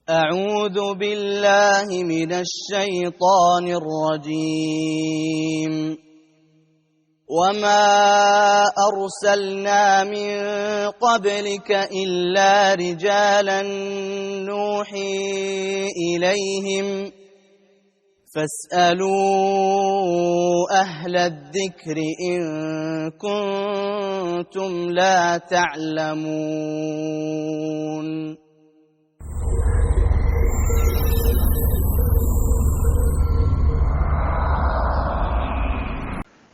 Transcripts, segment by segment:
أعوذ بالله من الشيطان الرجيم وما أرسلنا من قبلك إلا رجالا نوحي إليهم فاسألوا أهل الذكر إن كنتم لا تعلمون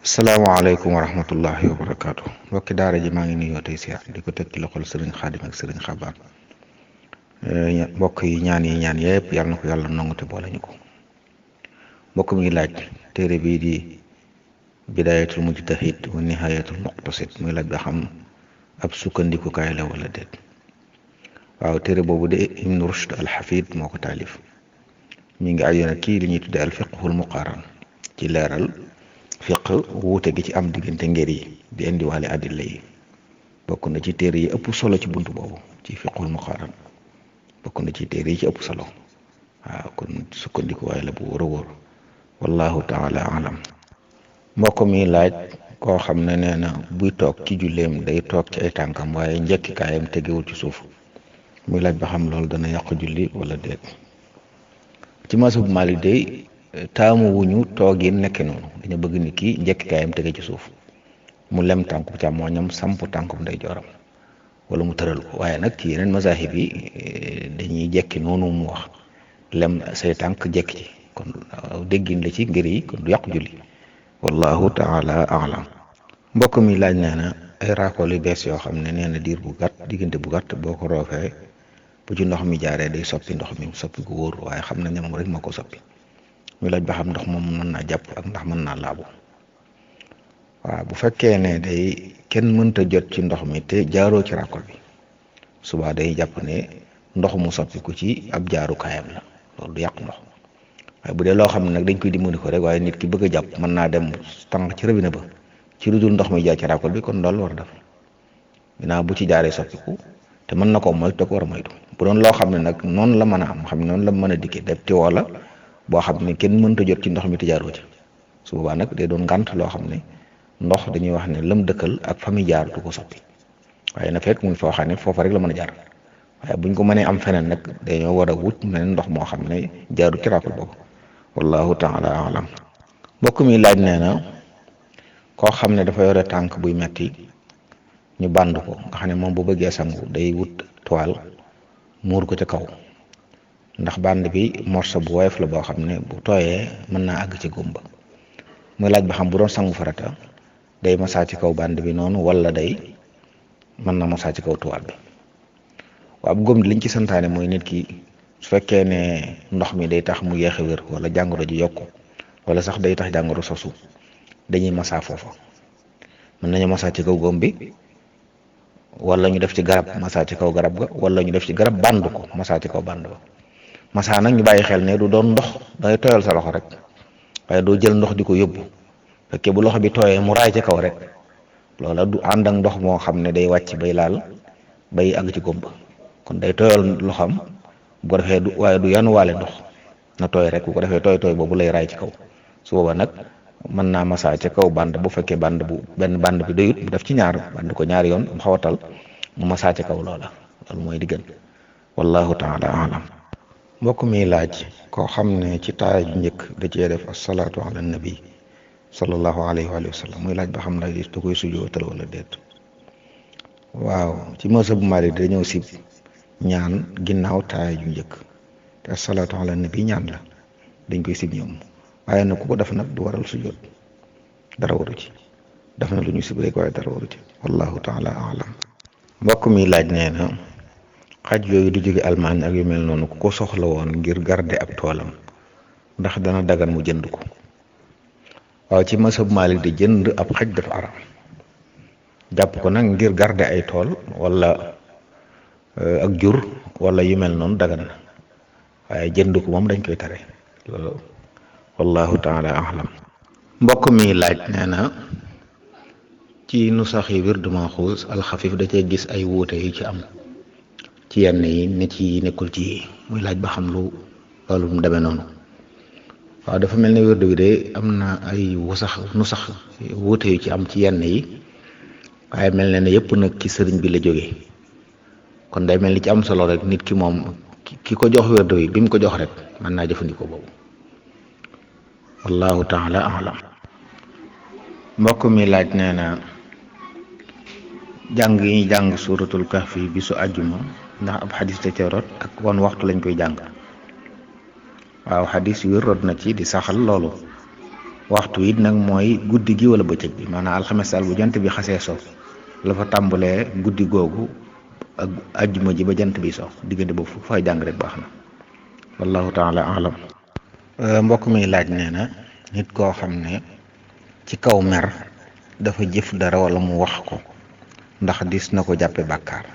asalaamaaleykum wa rahmatullahi wa barakaatu mbokki daara ji maa ngi nuyoo tey siyaar di ko teg ci loxol sëriñ Xaadim ak sëriñ Xabaan mbokk yi ñaan yëpp yàlla na ko yàlla nangu te boole ñu ko mbokk mi ngi laaj téere bii di bidaayatul mujtahid wa nihayatul muqtasid muy laaj ba xam ab sukkandikukaay la wala déet. waaw téere boobu de Ibn Rushd al-Hafid moo ko taalif mi ngi ajoon ak kii li ñuy tuddee al fiqhul muqaaran ci leeral fiq wuute gi ci am diggante ngër yi di indiwaale adilla yi bokk na ci téere yi ëpp solo ci buntu boobu ci fiqhul muqaaran bokk na ci téere yi ci ëpp solo waaw kon sukkandiku waaye la bu wóor a wóor wallahu taala alam. mbokk mi laaj koo xam ne nee na buy toog ci julleem day toog ci ay tànkam waaye njekkikaayam tegewul ci suuf muy laaj ba xam loolu dana yàq julli wala déet. ci masub Maalik day taamu wuñu toogin nekke noonu dañu bëgg ni kii njekkikaayam tege ci suuf mu lem tànkub càmmooñam samp tànkub ndeyjooram wala mu tëral ko waaye nag ci yeneen mazahib yi dañuy jekki noonu mu wax lem say tànk jekki ci kon déggin la ci ngir yi kon du yàqu julli wallahu taala alam. mbokk mi laaj nee na ay raakool yu bees yoo xam ne nee na diir bu gàtt diggante bu gàtt boo ko roofee bu ci ndox mi jaaree day soppi ndox mi soppi gu wóor waaye xam na ne moom rek moo ko soppi muy laaj ba xam ndox moom mën naa jàpp ak ndax mën naa laabu. waaw bu fekkee ne day kenn mënta jot ci ndox mi te jaaroo ci ràkkol bi subaa day jàpp ne ndox mu soppiku ci ab jaarukaayam la loolu du yàq ndox waaye bu dee loo xam ne nag dañ koy dimbali ko rek waaye nit ki bëgg a jàpp mën naa dem tànk ci robinet ba ci lu dul ndox mi jaar ci ràkkol bi kon loolu war a def ginnaaw bu ci jaaree soppiku te mën na ko moytu te ko war a moytu bu doon loo xam ne nag noonu la mën a am xam ne noonu la mën a dikkee def ci wala boo xam ne kenn mënta jot ci ndox mi te jaaroo ci su boobaa nag day doon ngànt loo xam ne ndox dañuy wax ne lam dëkkal ak fa muy jaar du ko soppi waaye na fekk muy foo xam ne foofa rek la mën a jaar waaye buñ ko mënee am feneen nag dañoo war a wut meneen ndox moo xam ne jaaru ci ràkkol boobu wallahu taala alam. mbokk mi laaj nee na koo xam ne dafa yore tànk buy metti ñu bànd ko nga xam ne moom bu bëggee sangu day wut toile muur ko ca kaw ndax bànd bi morso bu woyof la boo xam ne bu tooyee mën naa àgg ci góom ba muy laaj ba xam bu doon sangu farata day masaa ci kaw bànd bi noonu wala day mën na masaa ci kaw toile bi. waaw bu góom liñ ci santaane mooy nit ki su fekkee ne ndox mi day tax mu yéex a wér wala jàngoro ji yokku wala sax day tax jàngoro sosu dañuy masaa foofa mën nañu masaa ci kaw góom bi wala ñu def ci garab masaa ci kaw garab ga wala ñu def ci garab bànd ko masaa ci kaw bànd ba. masaa nag ñu bàyyi xel ne du doon ndox dangay tooyal sa loxo rek waaye doo jël ndox di ko yóbbu fekkee bu loxo bi tooyee mu raay ci kaw rek loola du ànd ak ndox moo xam ne day wàcc bay laal bay àgg ci góom ba kon day tooyal loxam bu ko defee waaye du yanuwaale ndox na tooy rek bu ko defee tooy boobu lay raay ci kaw su boobaa nag mën naa masaa ci kaw bànd bu fekkee bànd bu benn bànd bi doyut mu def ci ñaar bànd ko ñaari yoon mu xawatal mu masaa ci kaw loola loolu mooy diggan wallahu taala alam. mbokk mi laaj koo xam ne ci taaya ju njëkk da cee def asalaatu ala nabi sallallahu alayhi wa sallam muy laaj ba xam ne da koy sujootal wala déet. waaw ci mazhab Maalik dañoo sib ñaan ginnaaw taaya ju njëkk te asalaatu ala nabi ñaan la dañ koy sib ñoom waaye nag ku ko def nag du waral sujoot dara waru ci def na lu ñu sib rek waaye dara waru ci wallahu taala alam. mbokk mi laaj nee na xaj yooyu du jóge Allemagne ak yu mel noonu ku ko soxla woon ngir garder ab toolam ndax dana dagan mu jënd ko. waaw ci masab Maalik di jënd ab xaj dafa araam jàpp ko nag ngir garder ay tool wala ak jur wala yu mel noonu dagan na waaye jënd ko moom dañ koy tere loolu wallahu taala alam. mbokk mi laaj nee na ci nu sax yi wird maxuus alxafif da cee gis ay wuute yu ci am ci yenn yi ne ci nekkul ci muy laaj ba xam loolu mu demee noonu. waaw dafa mel ne wérdu bi de am na ay sax wuute yu ci am ci yenn yi waaye mel na ne yëpp nag ci sëriñ bi la jógee kon day mel ni ci am solo rek nit ki moom ki ko jox wérdu bi mu ko jox rek mën naa jëfandikoo boobu. wallahu taala alam. mbokk mi laaj nee na jàng yi ñuy jàng suuratul kahfi bisu àjjuma ndax ab xadis da ca rot ak wan waxtu lañ koy jàng. waaw xadis yu rot na ci di saxal loolu waxtu it nag mooy guddi gi wala bëccëg bi maanaam alxames daal bu jant bi xasee so la fa tàmbalee guddi googu ak àjjuma ji ba jant bi so diggante boobu fu fay jàng rek baax na. wallahu taala alam. mbokk mi laaj nee na nit koo xam ne ci kaw mer dafa jëf dara wala mu wax ko ndax dis na ko jàppe bàkkaar.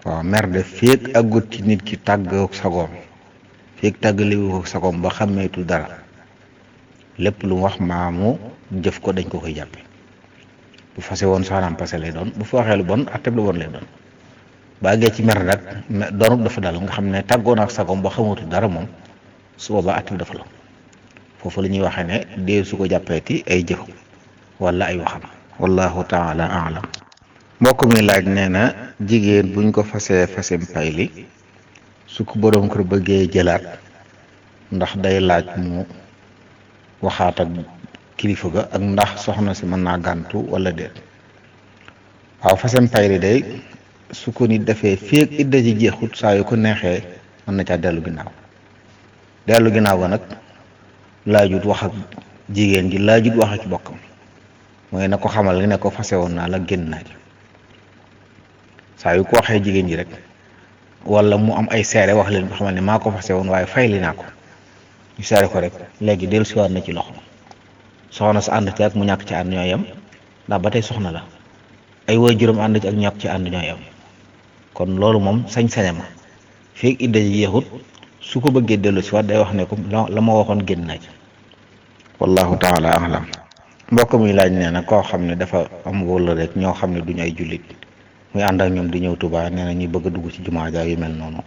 waaw mer de féeg aggut ci nit ki tàggoog sagoom féeg tàggaliwu ko sagoom ba xàmmeetul dara lépp lu mu wax maamu jëf ko dañ ko koy jàppe. bu fase woon soxnaam passé lay doon bu fa waxee lu bon atteb lu bon lay doon. ba àggee ci mer nag doonut dafa dal nga xam ne tàggoon ak sagoom ba xamatul dara moom su boobaa atteb dafa la foofu la ñuy waxee ne dee su ko jàppeeti ay jëf wala ay waxam. wallahu taala alam. mbokk mi laaj nee na jigéen buñ ko fasem pay li su ko boroom kër bëggee jëlaat ndax day laaj mu waxaat ak kilifa ga ak ndax soxna si mën naa gàntu wala déet. waaw fasem pay li day su ko nit defee féeg idda ji jeexut saa yu ko neexee mën na caa dellu ginnaaw ga nag laajut wax ak jigéen ji laajut wax ak bokkam mooy na ko xamal ne ko fase woon naa la génn naa ci saa yu ko waxee jigéen ji rek wala mu am ay seere wax leen ko xamal ne maa ko fase woon waaye fayli naa ko ñu seere ko rek léegi dellu siwaat na ci loxo soxna sa ànd ci ak mu ñàkk ci ànd ñoo yem ndax ba tey soxna la ay waajuram ànd ci ak ñàkk ci ànd ñoo yem kon loolu moom sañ-sañama feeg idda ji yeexut su ko bëggee dellu siwaat day wax ne ko la ma waxoon génn naa ci. wallahu taala alam. mbokk mi laaj nee na koo xam ne dafa am wólla rek ñoo xam ne duñu ay jullit muy ànd ak ñoom di ñëw Tuubaa nee na ñuy bëgg a dugg ci jumaa ja yu mel noonu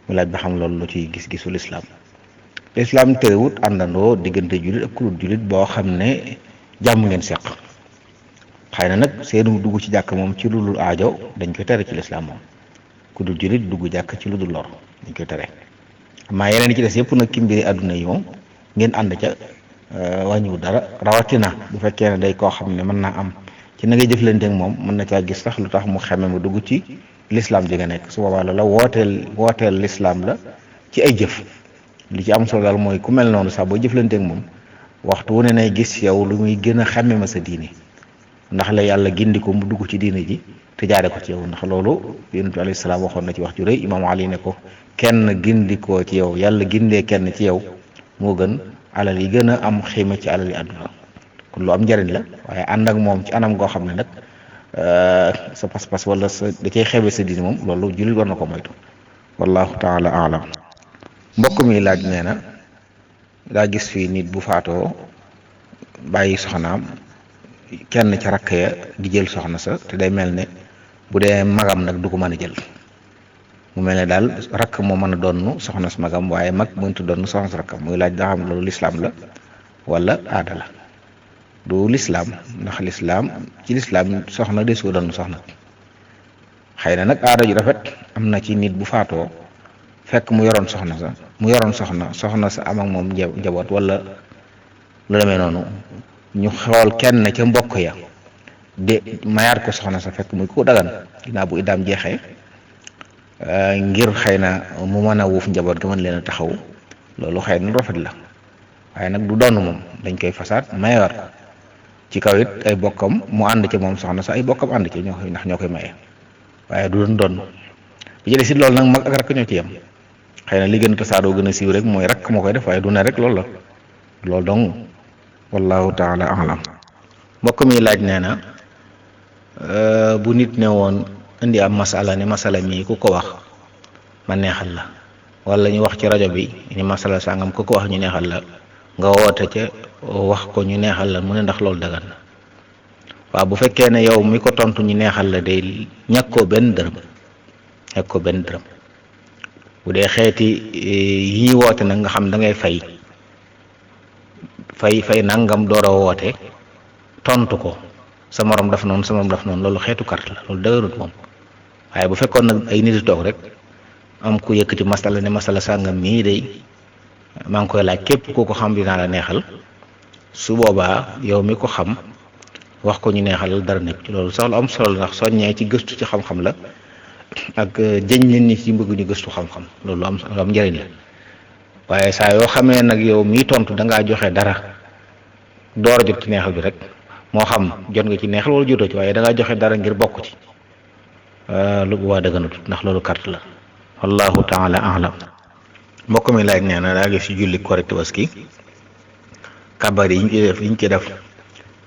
mu laaj ba xam loolu lu ciy gis-gisu lislaam. lislaam terewut àndandoo diggante jullit ak ku dul jullit boo xam ne jàmm ngeen seq xëy na nag seenu dugg ci jàkk moom ci lu dul aajo dañ koy tere ci lislaam moom ku dul jullit dugg jàkk ci lu dul lor dañ koy tere amaa yeneen ci des yëpp nag ki mbiri àdduna yi moom ngeen ànd ca wàññiwu dara rawatina bu fekkee ne day koo xam ne mën naa am ci na ngay jëflanteeg moom mën na caa gis sax lu tax mu xeme mu dugg ci lislaam ji nga nekk su boobaa la wooteel lislaam la ci ay jëf li ci am solo daal mooy ku mel noonu sax boo jëflanteeg moom waxtu wu ne nay gis yow lu muy gën a xeme ma sa diine ndax la yàlla gindi ko mu dugg ci diine ji te jaare ko ci yow ndax loolu yonent bi alayhi salaam waxoon na ci wax ju rëy imaam Ali ne ko kenn gindikoo ci yow yàlla gindee kenn ci yow moo gën alal yi gën a am xiima ci alal yi àdduna kon lu am njariñ la waaye ànd ak moom ci anam goo xam ne nag sa pas-pas wala sa da cay xeebe sa diine moom loolu jullit war na ko moytu. wallahu taala alam. mbokk mi laaj nee na daa gis fii nit bu faatoo bàyyi soxnaam kenn ca rakk ya di jël soxna sa te day mel ne bu dee magam nag du ko mën a jël mu mel ne daal rakk moo mën a doon soxna sa magam waaye mag mënut a doon soxna sa rakkam muy laaj daa xam loolu lislaam la wala aada la. du lislaam ndax lislaam ci lislaam soxna de soo doon soxna xëy na nag aada ju rafet am na ci nit bu faatoo fekk mu yoroon soxna sa am ak moom njaboot wala lu demee noonu ñu xool kenn ca mbokk ya de mayaat ko soxna sa fekk muy ko dagan ginnaaw bu iddaam jeexee ngir xëy na mu mën a wuuf njaboot ga mën leen a taxaw loolu xëy na rafet la waaye nag du doon moom dañ koy fasaat mayaat ci kaw it ay bokkam mu ànd ci moom soxna sa ay bokkam ànd ci ndax ñoo koy maye waaye du doon bi jëlee si loolu nag mag ak rakk ñoo ci yem xëy na li gën a tasaaroo gën a siiw rek mooy rakk moo koy def waaye du ne rek loolu la loolu dong wallahu taala alam. mbokk mi laaj nee na bu nit ne woon indi am masala ni masala mii ku ko wax ma neexal la wala ñu wax ci rajo bi ni masala sàngam ku ko wax ñu neexal la nga woote ca wax ko ñu neexal la mu ne ndax loolu dagan na. waaw bu fekkee ne yow mi ko tontu ñu neexal la day ñàkkoo benn dërëm nekk ko benn dërëm. bu dee xeeti yi ñuy woote nag nga xam da ngay fay nangam door a woote tontu ko sa morom daf noonu sa morom daf noonu loolu xeetu carte la loolu dëgërut moom. waaye bu fekkoon nag ay nit toog rek am ku yëkkati masala ne masala sàngam mii day maa ngi koy laaj képp ku ko xam dinaa la neexal, su boobaa yow mi ko xam wax ko ñu neexal dara nekk ci loolu sax lu am solo la ndax soññee ci gëstu ci xam-xam la ak jëñ nit ñi ci bëgg ñu gëstu xam-xam loolu lu am njëriñ la. waaye saa yoo xamee nag yow mii tontu da ngaa joxe dara door a jot ci neexal bi rek moo xam jot nga ci neexal wala jotoo ci waaye da ngaa joxe dara ngir bokk ci lu bu waa dëgganut ndax loolu carte la. wallahu taala alam. mbokk mi laaj nee na daa gis ci julli korite Tabaski kabar yi ñu ci def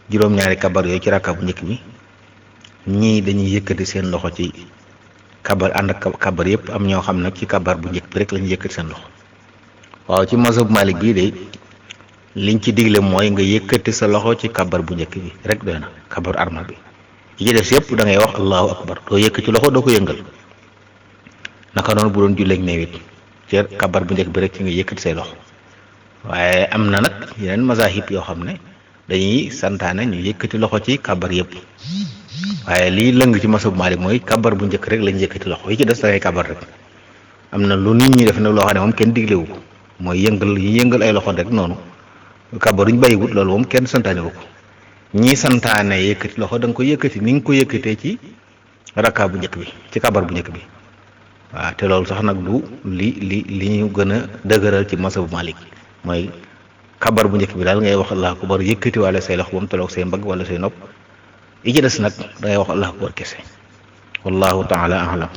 juróom-ñaari kabar yooyu ci rakka bu njëkk bi ñii dañuy yëkkati seen loxo ci kabar ànd ak kabar yëpp, am ñoo xam nag ci kabar bu njëkk bi rek lañu yëkkati seen loxo. waaw ci mazhab Malik bii de liñ ci digle mooy nga yëkkati sa loxo ci kabar bu njëkk bi rek doy na, kabar armal bi yi ci des yëpp da ngay wax allahu akbar, doo yëkkati loxo doo ko yëngal. naka noonu bu doon julleeg néewit ci kabar bu njëkk bi rek ci nga yëkkati say loxo. waaye am na nag yeneen mazahib yoo xam ne dañuy santaane ñu yëkkati loxo ci kabar yëpp, waaye lii lëng ci mazhab Malik mooy kabar bu njëkk rek lañ yëkkati loxo, yi ci des da ngay kabar rek. am na lu nit ñi def nag loo xam ne moom kenn diglewu ko, mooy yëngal ay loxo rek noonu kabaruñ bàyyiwut, loolu moom kenn santaane wu ko. ñii santaane yëkkati loxo da nga ko yëkkati ni nga ko yëkkatee ci rakka bu njëkk bi ci kabar bu njëkk bi. waaw te loolu sax nag du li ñu gën a dëgëral ci mazhab Malik, mooy kabar bu njëkk bi daal ngay wax allahu akbar yëkkati wala say loxo ba mu tolloog say mbagg wala say nopp, yi ci des nag dangay wax allahu akbar kese. wallahu taala alam.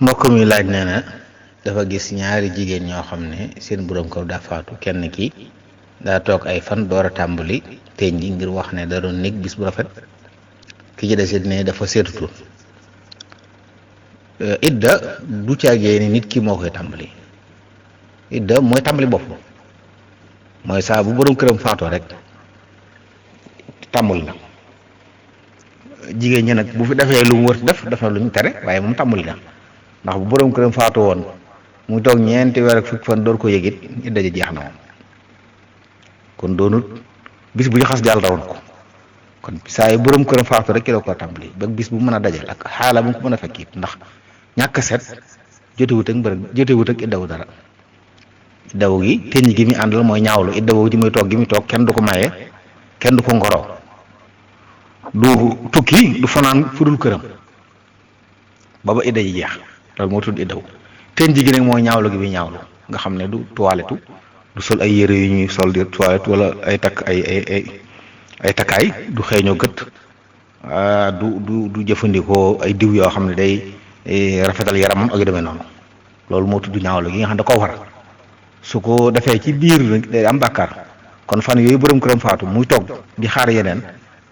mbokk mi laaj nee na dafa gis ñaari jigéen ñoo xam ne seen borom kër daa faatu, kenn ki daa toog ay fan door a tàmbali teeñ ji ngir wax ne da doon nekk bis bu rafet, ki ci des it ne dafa seetutul. idda du caagee ni nit ki moo koy tàmbali, idda mooy tàmbali bopp, mooy saa bu borom këram faatoo rek tàmbali na. jigéen ñi nag bu fi defee lu mu wër def na lu ñu tere, waaye moom tàmbali na ndax bu borom këram faatoo woon mu toog ñeenti weer ak fukki fan door ko yëgit idda ji jeex na moom. kon doonut bis bu ñu xas jàll raw na ko, kon saa yu borom këram faatoo rek ki la ko tàmbali ba bis bu mën a dajal ak xaala bu ko mën a fekk it, ndax ñàkk set jotewut ak iddawu dara. iddawu gi teñ gi muy àndal mooy ñaawlu, iddawu ji muy toog gi muy toog kenn du ko maye, kenn du ko ngoroo, du tukki, du fanaan fu dul këram ba idda ji jeex, loolu moo tudd iddawu. teñ gi nag mooy ñaawlu gi muy ñaawlu, nga xam ne du toilettu, du sol ay yére yu ñuy sol di toilette wala ay takk ay takkaay, du xeeñoo gët, du jëfandikoo ay diw yoo xam ne day rafetal yaramam ak yu demee noonu. loolu moo tudd ñaawlu gi nga xam ne da koo war, su ko defee ci biir day am bàkkaar. kon fan yooyu borom këram faatu muy toog di xaar yeneen,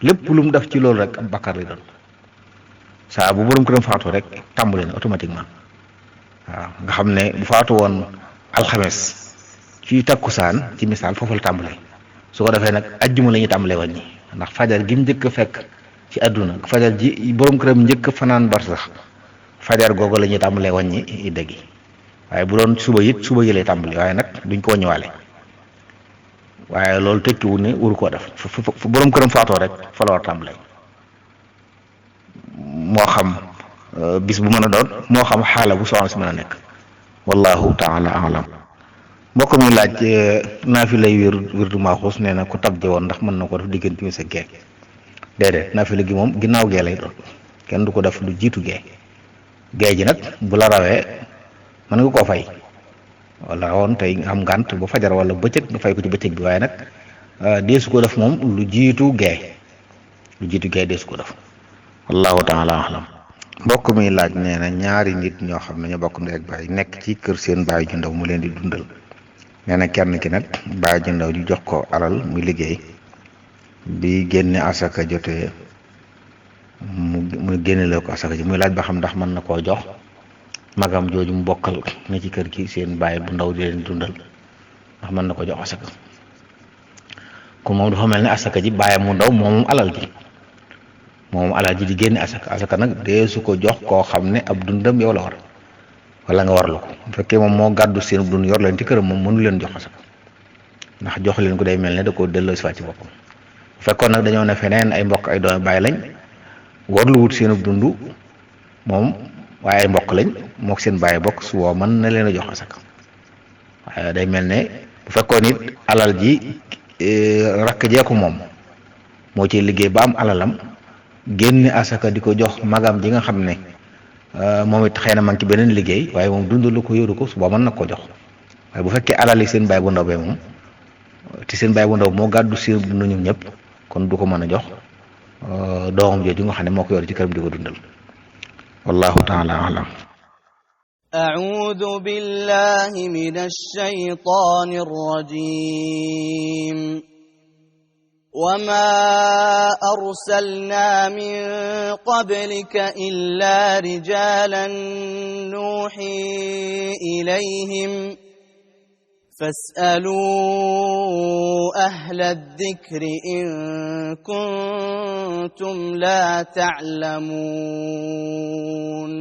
lépp lu mu def ci loolu rek am bàkkaar lay doon. saa bu borom këram faatu rek tàmbali na automatiquement. waaw nga xam ne bu faatu woon alxames ci takkusaan ci misaal foofu la tàmbalee, su ko defee nag ajjuma la ñuy tàmbalee wàññi, ndax fajar gi mu njëkk a fekk ci àdduna, fajar ji borom këram njëkk a fanaan bar sax fajar googu la ñuy tàmbalee wàññi idda gi. waaye bu doon suba yi lay tàmbali, waaye nag duñ ko wàññiwaale. waaye loolu tekkiwul ne waru koo def, fu borom këram faatoo rek fa la war tàmbalee, moo xam bis bu mën a doon, moo xam xaala bu soxna si mën a nekk. wallahu taala alam. mbokk mi laaj naafila wirdu maaxuus nee na ku tabje woon ndax mën na ko def diggante timis ak gee. déedéet naafila gi moom ginnaaw gee lay doon, kenn du ko def lu jiitu gee. gee ji nag bu la rawee mën nga koo fay, wala woon tey nga am ngànt ba fajar wala bëccëg nga fay ko ci bëccëg bi, waaye nag deesu ko def moom lu jiitu gee deesu ko def. wallahu taala alam. mbokk mi laaj nee na ñaari nit ñoo xam ne ñoo bokk ndey ak baay nekk ci kër seen baay ju ndaw mu leen di dundal. nee na kenn ki nag baay ju ndaw ji jox ko alal muy liggéey, bi génne asaka jotee mu génne la ko asaka ji, muy laaj ba xam ndax mën na koo jox magam jooju mu bokkal ne ci kër gi seen baay bu ndaw di leen dundal, ndax mën na ko jox asaka. kon moom dafa mel ne asaka ji baayam mu ndaw moom alal ji, moom alal ji di génne asaka nag dee su ko jox koo xam ne ab dundam yow la war wala nga warlu ko bu fekkee moom moo gàddu seen dund yor leen ci këram moom mënu leen jox asaka ndax jox leen ko day mel ne da koo delloo si waat ci boppam bu fekkoon nag dañoo ne feneen ay mbokk ay doomi baay lañ warlu wut seen dund moom waaye ay mbokk lañ mook seen baay bokk su woo mën na leen a jox asaka waaye day mel ne bu fekkoon it alal ji rakk jeeku moom moo ciy liggéey ba am alalam génne asaka di ko jox magam ji nga xam ne moom it xëy na man ci beneen liggéey waaye moom dund lu ko yoru ko suba mën na ko jox waaye bu fekkee alal yi seen baay bu ndaw bee moom te seen baay bu ndaw moo gàddu seen dund ñoom ñëpp kon du ko mën a jox doomam jooju nga xam ne moo ko yor ci këram di ko dundal wallahu taala alam. أعوذ بالله من الشيطان الرجيم وما أرسلنا من قبلك إلا رجالا نوحي إليهم فاسألوا أهل الذكر إن كنتم لا تعلمون